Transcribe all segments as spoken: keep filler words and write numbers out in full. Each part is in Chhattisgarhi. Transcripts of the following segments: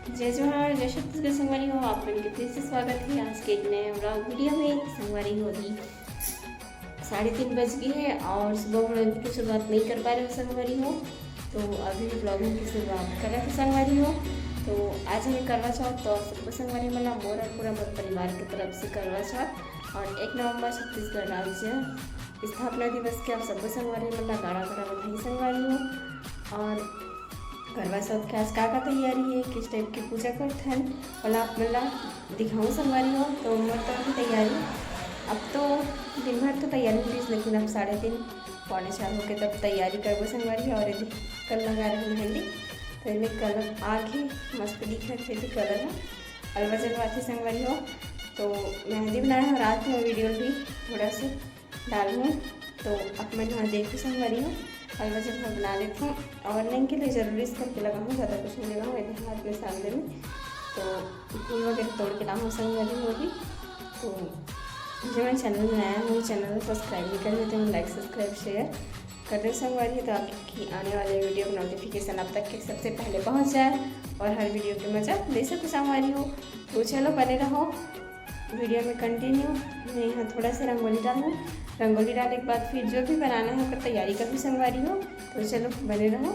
जय जोहार, जय छत्तीसगढ़ संगवारी हो। आप मन के फिर से स्वागत है आज के एक नए vlog video में। संगवारी हो, अभी साढ़े तीन बज गए हैं और सुबह vlog की शुरुआत नहीं कर पा रहे हो संगवारी हो, तो अभी vlogging की शुरुआत कर रहे थे संगवारी हो। तो आज है करवा चौथ, तो आप सबको संगवारी मन ला मोर और पूरा मोर परिवार की तरफ से करवा चौथ और एक नवंबर छत्तीसगढ़ राज्य स्थापना दिवस के आप सबको संगवारी मन ला गाड़ा गाड़ा बधाई संगवारी हो। और करवा चौथ के आज का का तैयारी है, किस टाइप की पूजा करथन, ओला आप मन ला दिखाऊँ संगवारी हो। तो मोर तो अभी तैयारी, अब तो दिन भर तो तैयारी में बीच, लेकिन अब साढ़े तीन पौने चार होके तब तैयारी करबो संगवारी हो। और ये कल लगा रहे मेहंदी, तो ये कलर आगे मस्त दिखत हे, तो कलर ह अलवा जलवा थे संगवारी हो। तो मेहंदी बनाए हो रात में, वीडियो भी थोड़ा सा डालूँ, तो आप मन ह देखो संगवारी हो। अलवा जलवा बना लेथों और नहीं के लिए जरूरी से करके लगाऊँ, ज़्यादा कुछ नहीं लगाऊँ। ये हाथ में सामने में तो फूल वगैरह तोड़ के लाऊँ संगवारी हो अभी। तो जो मेरे चैनल में नया है, मेरे चैनल को सब्सक्राइब नहीं करे, तो लाइक सब्सक्राइब शेयर कर दे संगवारी हो, तो आपकी आने वाले वीडियो का नोटिफिकेशन आप तक के सबसे पहले पहुंच जाए और हर वीडियो के मजा ले सको संगवारी हो। तो चलो बने रहो वीडियो में कंटिन्यू। मैं यहाँ थोड़ा सा रंगोली डालूँ, रंगोली डालने के बाद फिर जो भी बनाना है ओकर तैयारी करबो संगवारी हो। तो चलो बने रहो।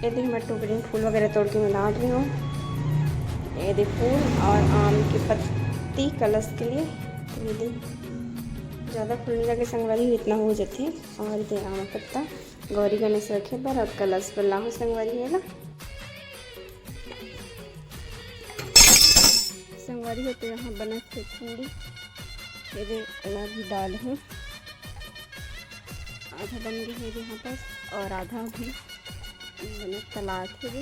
ये दे हमर टोकरी में फूल वगैरह तोड़ के मैं डाल रही हूँ। ये दे फूल और आम की पत्ती कलश के लिए। ये दे ज़्यादा फूल नहीं लगे संगवारी, इतना हो जाते। और ये दे आम पत्ता गौरी गणेश रखे बर और कलश बर लाहूँ संगवारी हो ना। संगवारी हो तो यहाँ बनत हे पूड़ी, ये दे एला भी डालहूँ। आधा बन गए हे यहाँ पर और आधा भी बने तलात हे।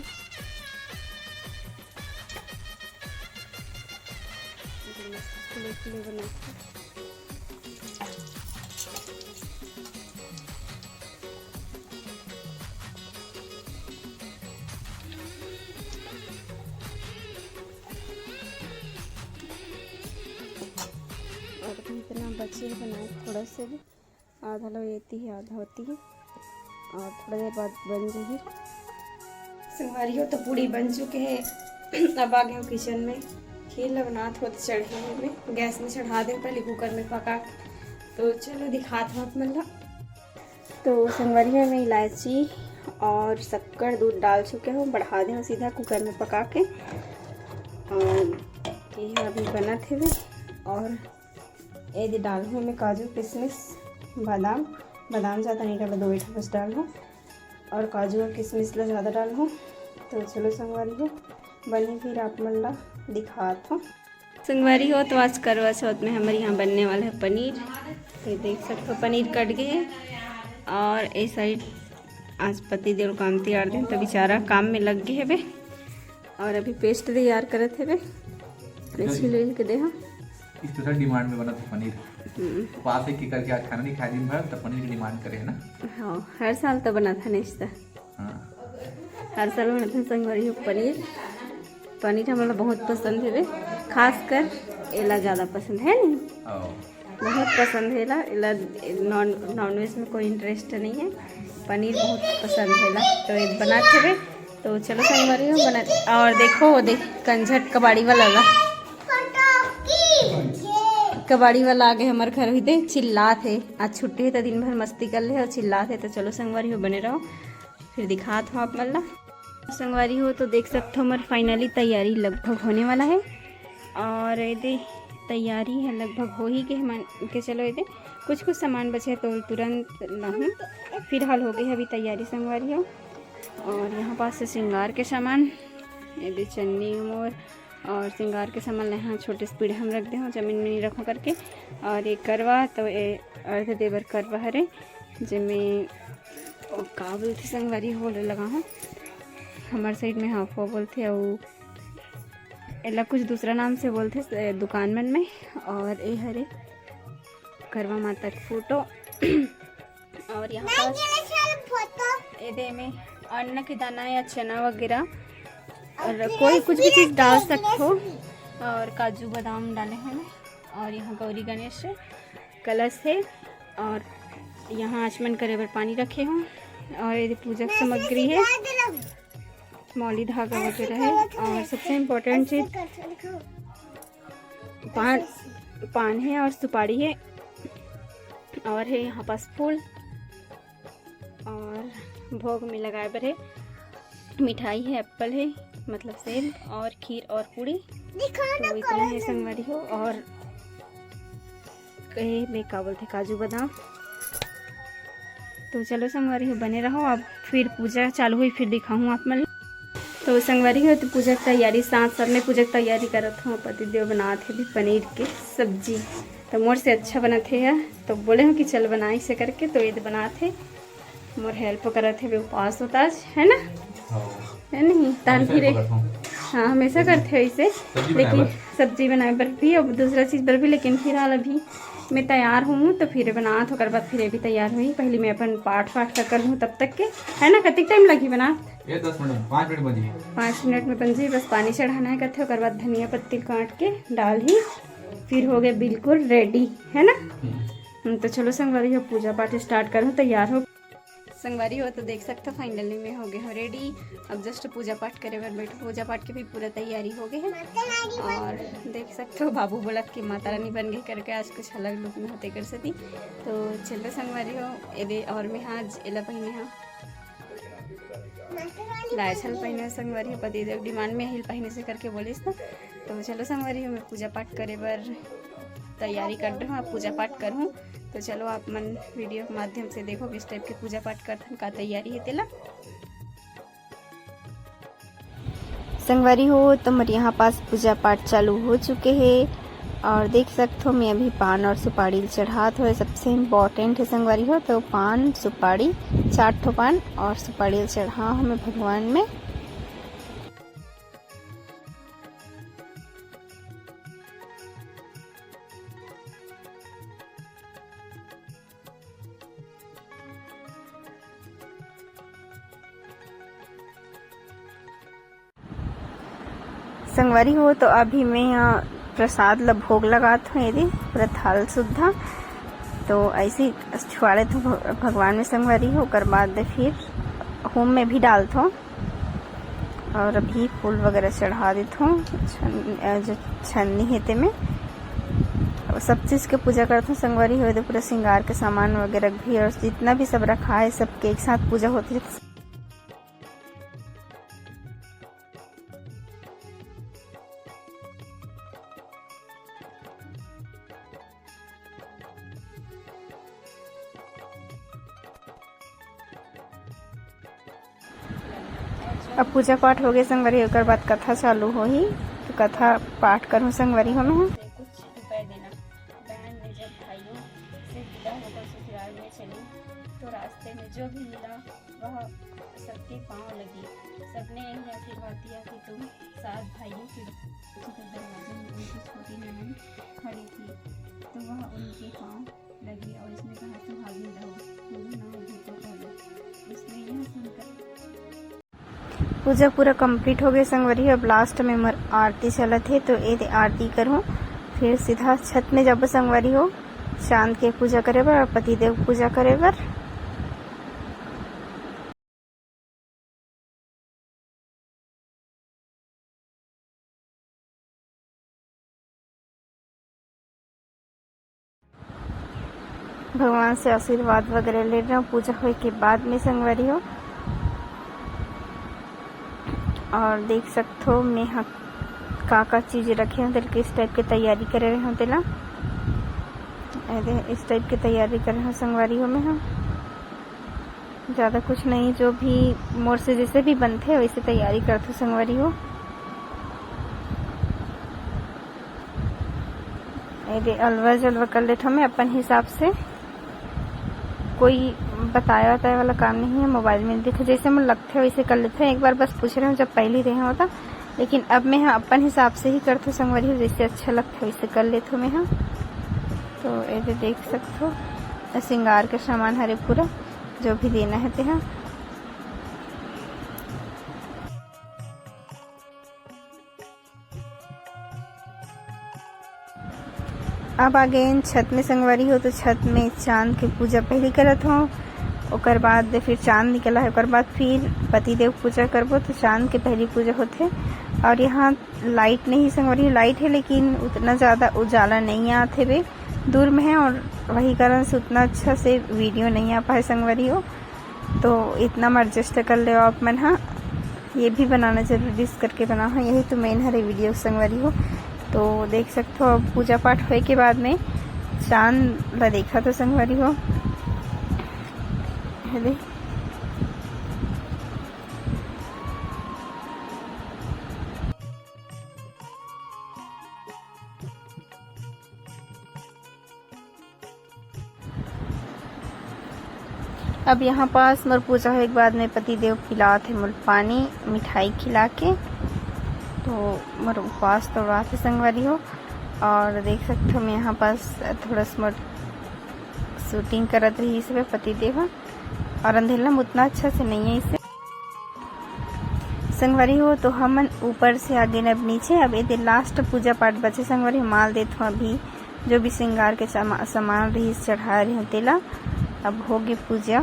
मस्त फूले फूले बनाथे। और इतना बचे हे बनाए थोड़ा से भी, आधा लो एती है, आधा होती है, और थोड़ा देर बाद बन जाही। संगवारी हो तो पूड़ी बन चुके हैं। अब आ गए हो किचन में, खीर ला बनात होत चढ़े में, गैस में चढ़ा दे पहले कुकर में पका। तो चलो दिखात हो आप मन ला। तो संगवारी हो, मैं इलायची और शक्कर दूध डाल चुके हूँ, बढ़ा दे हूँ सीधा कुकर में पका के। और ये अभी बनत हेवे और ये दे डालहूँ मैं काजू, किशमिश, बादाम। बादाम ज़्यादा नहीं डालहूँ, दो ठो बस डालहूँ। और काजू और किशमिश ला ज़्यादा डालहूँ। तो चलो संगवारी हो, बनी फिर आप मन ला दिखात हूँ। संगवारी हो, तो आज करवा चौथ में हमारे यहाँ बनने वाला है पनीर। ये देख सकते हो, पनीर कट गए है और ये साइड आज पति देव काम तैयार दिन, तो बेचारा काम में लग गए हेबे। और अभी पेस्ट तैयार करत हेबे, छिले के दे हम। स्पेशल डिमांड में बनत हे पनीर। हम्म। उपास हे कि करके आज खाना नहीं खाए दिन भर, तो पनीर की डिमांड करे है ना। हाँ, हर साल तो बनत हे नहीं तो। हाँ। हर साल बनत हे संगवारी हो पनीर। पनीर हमला बहुत पसंद हेबे, खासकर एला ज़्यादा पसंद हे नहीं। हाँ। बहुत पसंद हे एला, एला नॉन, नॉनवेज में कोई इंटरेस्ट नहीं है, पनीर बहुत पसंद हे एला। तो ये बनात हेबे, तो चलो संगवारी हो बना। और देखो, वो देख कंझट कबाड़ी वाला ला, कबाड़ी वाला आगे हमर घर हुई दे, चिल्लात हे। आज छुट्टी हे तो दिन भर मस्ती कर ले और चिल्लात हे। तो चलो संगवारी हो बने रहो, फिर दिखात हो आप मन ला। संगवारी हो तो देख सकते हो, हमर फाइनली तैयारी लगभग होने वाला है। और ये दे तैयारी है लगभग हो ही के, मान के चलो, ये दे कुछ कुछ सामान बचे तो तुरंत लाहूँ। फिलहाल हो गई है अभी तैयारी संगवारी हो। और यहाँ पास से श्रृंगार के सामान, ये दे चन्नी मोर और श्रृंगार के सामान ले हाँ छोटे से पीढ़े हम रख दे हूँ, जमीन में नहीं रखो करके। और ये करवा तो ये अर्घ देवर करवा हरे, जेमे ओ का बोलथे संगवारी हो ले लगा हूँ, हमार साइड में हाफो बोलथे, अउ एला कुछ दूसरा नाम से बोलथे दुकान मन में। और ये हरे करवा माता के फोटो। और यहाँ पास एदे में अन्न के दाना या चना वगैरह और कोई कुछ भी चीज़ डाल सकते हो। और काजू बादाम डाले हैं मैं। और यहाँ गौरी गणेश कलश है और यहाँ आचमन करे बर पानी रखे हो। और ये पूजा सामग्री है। मौली धागा वगैरह है। और सबसे इम्पोर्टेंट चीज पान, पान है और सुपारी है और है यहाँ पास फूल और भोग में लगाए बर है। मिठाई है, एप्पल है, मतलब सेब, और खीर और पूड़ी। तो इतना है संगवारी हो। और कहे में का बोलते, काजू बादाम। तो चलो संगवारी हो, बने रहो, अब फिर पूजा चालू हुई, फिर दिखाऊँ आप मन ला। तो संगवारी हो, तो पूजा के तैयारी, साथ साथ में पूजा के तैयारी करत हूँ। पति देव बनात हे भी पनीर के सब्जी, तो मोर से अच्छा बनत हे यार, तो बोले हूँ कि चल बनाई से करके, तो ये बनात हे, मोर हेल्प करत हे, उपास होता आज, है ना? हाँ। है नहीं? तार हमेशा भी रे। हेल्प करत हूँ। हाँ, हमेशा करते हो इसे, सब्जी बनाए लेकिन बर। सब्जी बनाए बर भी और दूसरा चीज बर भी, लेकिन फिलहाल अभी मैं तैयार हूँ, तो फिर बनात, ओकर बाद फिर ये भी तैयार हुई। पहले मैं अपन पाठ वाठ कर लूँ तब तक के, है ना? कतिक टाइम लगी बना? ये दस मिनट, पाँच मिनट बन जाइए। पाँच मिनट में बन जाइए, बस पानी चढ़ाना है कथे, ओकर बाद धनिया पत्ती काट के डाल ही, फिर हो गए बिल्कुल रेडी, है ना? हम्म। हम्म, तो चलो संगवारी हो, पूजा पाठ स्टार्ट करूँ, तैयार हो। संगवारी हो, तो देख सकते हो, फाइनली मैं हो गए हो रेडी। अब जस्ट पूजा पाठ करे बर बैठो। पूजा पाठ के भी पूरा तैयारी हो गए है। और देख सकते हो, बाबू बोलत कि माता रानी बन गई करके, आज कुछ अलग लुक में होते कर सती। तो चलो संगवारी हो, एदे और मैं हाँ आज एला पहने हाँ लाए छल पहने संगवारी हो, पति देव डिमांड में हिल पहने से करके बोलिस ना। तो चलो संगवारी हो, मैं पूजा पाठ करे बर तैयारी कर रहा हूँ, आप पूजा पाठ करहूँ। तो चलो आप मन वीडियो के माध्यम से देखो किस टाइप के पूजा पाठ करथन, का तैयारी है तेला। संगवारी हो, तो मोर यहाँ पास पूजा पाठ चालू हो चुके हे और देख सकथो मैं अभी पान और सुपारी चढ़ात हो। सबसे इम्पोर्टेंट है संगवारी हो, तो पान सुपारी, चार ठो पान और सुपारी चढ़ा हो मैं भगवान में। संगवारी हो, तो अभी मैं यहाँ प्रसाद ला भोग लगात हूँ, यदि पूरा थाल सुद्धा, तो ऐसे ही छुआ लेत हूँ भग-, भगवान में संगवारी हो, ओकर बाद फिर होम में भी डालत हूँ। और अभी फूल वगैरह चढ़ा देत हूँ, छन-, अ, जो छन्नी है ते में। और सब चीज़ के पूजा करत हूँ संगवारी हो, तो पूरा श्रृंगार के सामान वगैरह भी, और जितना भी सब रखा है, सबके एक साथ पूजा होती है। अब पूजा पाठ हो गए संगवारी, ओकर बाद कथा चालू होही, तो कथा पाठ करूँ संगवारी हो मैं। कुछ रुपए देना। बहन ने जब भाइयों से विदा होकर ससुराल में चली, तो रास्ते में जो भी मिला, वह सबके पाँव लगी। सबने यही आशीर्वाद दिया कि तुम सात भाइयों के। तो दरवाजे में उनकी छोटी ननद खड़ी थी, तो वह उनके पाँव लगी और उसने कहा, "सुहागिन रहो, दोनों नाव धोकर बोलो।" उसने यह सुनकर पूजा पूरा कंप्लीट हो गए संगवारी हो। अब लास्ट में मोर आरती चलत हे, तो ये दे आरती करूँ, फिर सीधा छत में जाबो संगवारी हो, चांद के पूजा करे बर और पतिदेव पूजा करे बर। भगवान से आशीर्वाद वगैरह ले रहे हो पूजा होए के बाद में संगवारी हो। और देख सकते हो मैं हा का का चीज रखे हो, तेल किस टाइप के तैयारी करे रहे हो तेला। ए दे, इस टाइप के तैयारी करे हो संगवारी हो मैं हा। ज़्यादा कुछ नहीं, जो भी मोर से जैसे भी बनथे वैसे तैयारी करथो संगवारी हो। ए दे, अलवा जलवा कर लेथो मैं अपन हिसाब से, कोई बताए बताए वाला काम नहीं है। मोबाइल में देखो जैसे मन लगथे वैसे कर लेथे। एक बार बस पूछ रहे हो जब पहली रहे हो तो, लेकिन अब मैं हा अपन हिसाब से ही करथो संगवारी हो, जैसे अच्छा लगथे वैसे कर लेथो मैं हा। तो ए दे देख सकथो, श्रृंगार के सामान हरे पूरा। जो भी देना है तेहा। अब आ गए छत में संगवारी हो, तो छत में चांद के पूजा पहली करत हो। ओकर बाद फिर चांद निकला है, ओकर बाद फिर पतिदेव पूजा करबो, तो चांद के पहली पूजा होथे। और यहाँ लाइट नहीं संगवारी हो, लाइट है लेकिन उतना ज़्यादा उजाला नहीं आत हेबे, दूर में है और वही कारण से उतना अच्छा से वीडियो नहीं आ पाए संगवारी हो। तो इतना में एडजस्ट कर लेव आप मन हा। ये भी बनाना जरूरी, इस करके बना हो, यही तो मेन हरे वीडियो संगवारी हो। तो देख सकते हो, अब पूजा पाठ होए के बाद में चांद ला देखा तो संगवारी हो, है दे। अब यहाँ पास मोर पूजा होए के बाद में पति देव पिलात हे मोर पानी मिठाई खिला के, तो मोर उपवास तोड़वात हे संगवारी हो। और देख सकते हो, मैं यहाँ पास थोड़ा सा मोर शूटिंग करत रही सब पति देव ह, और अंधेला में उतना अच्छा से नहीं है इसे संगवारी हो। तो हमन ऊपर से आगे अब नीचे, अब एदे लास्ट पूजा पाठ बचे संगवारी हो। माल देत हो अभी जो भी श्रृंगार के समा-, सामान रही चढ़ाए रही तेला। अब होगे पूजा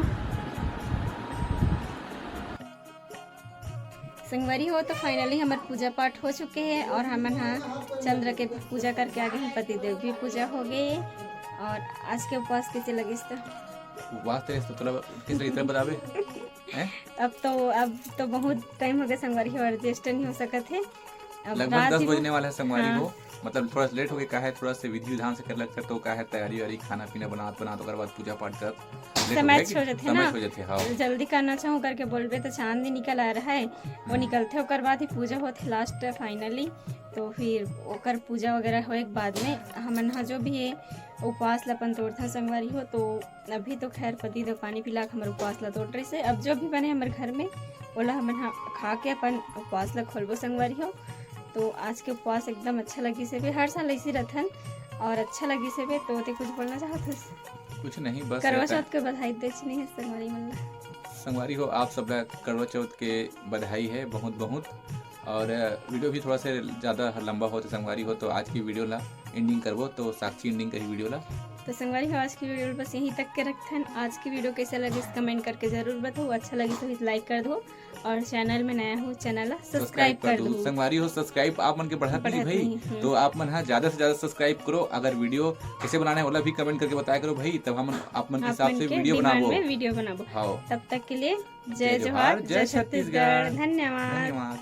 संगवारी हो। तो फाइनली हमर पूजा पाठ हो चुके हे और हमन हा चंद्र के पूजा करके आगे हैं, पति देव भी पूजा हो गए। और आज के उपवास कैसे लगिस तो? उपवास तो, तो तोला किस तरह बताबे? हैं? अब तो, अब तो बहुत टाइम हो गया संगवारी हो, एडजस्ट नहीं हो सकत है। अब लगभग रात दस ही हो। बजने वाला है संगवारी हाँ। हो, मतलब थोड़ा सा लेट हो गया, का है, थोड़ा सा विधि विधान से कर लगता है, तो का है, तैयारी वारी, खाना पीना बनात बनात, ओकर बाद पूजा पाठ करत लेट समय हो गया हो जाथे समय ना। हो जाथे, हाँ। जल्दी करना चाहूँ करके बोलबे तो चांद ही निकल आ रहा है, वो हम्म। निकलथे ओकर बाद ही पूजा होथे लास्ट फाइनली। तो फिर ओकर पूजा वगैरह होए के बाद में हमन हा जो भी है उपवास ल अपन तोड़थन संगवारी हो। तो अभी तो खैर पति देव पानी पिला के हमर उपवास ला तोड़ रहिस हे। अब जो भी बने हमर घर में, ओला हमन हा खा के अपन उपवास ला खोलबो संगवारी हो। तो आज के उपवास एकदम अच्छा लगिस हे, हर साल ऐसे रथन और अच्छा लगिस हे। तो ते कुछ बोलना चाहत हस? कुछ नहीं, बस करवा रहता है। चौथ के बधाई देच नहीं है संगवारी मन ला। संगवारी हो, आप सब ला करवा चौथ के बधाई है बहुत बहुत। और, अ, वीडियो भी थोड़ा सा ज़्यादा लंबा होथे संगवारी हो, तो आज की वीडियो ला एंडिंग करबो, तो साक्षी एंडिंग करी वीडियो ला। तो संगवारी हो, आज की वीडियो बस यहीं तक के रखथन। आज की वीडियो कैसे लगिस कमेंट करके जरूर बताओ, अच्छा लगिस तो लाइक कर दो और चैनल में नया हो चैनल ला सब्सक्राइब कर दो। संगवारी हो, सब्सक्राइब आप मन के बढ़त नहीं भाई, हम्म। तो आप मन हा ज्यादा से ज्यादा सब्सक्राइब करो। अगर वीडियो कैसे बनाना है ओला भी कमेंट करके बताया करो भाई, तब हम आप मन के हिसाब से वीडियो बनाबो। वीडियो बनाबो। हाँ। तब तक के लिए जय जोहार, जय छत्तीसगढ़। धन्यवाद। धन्यवाद।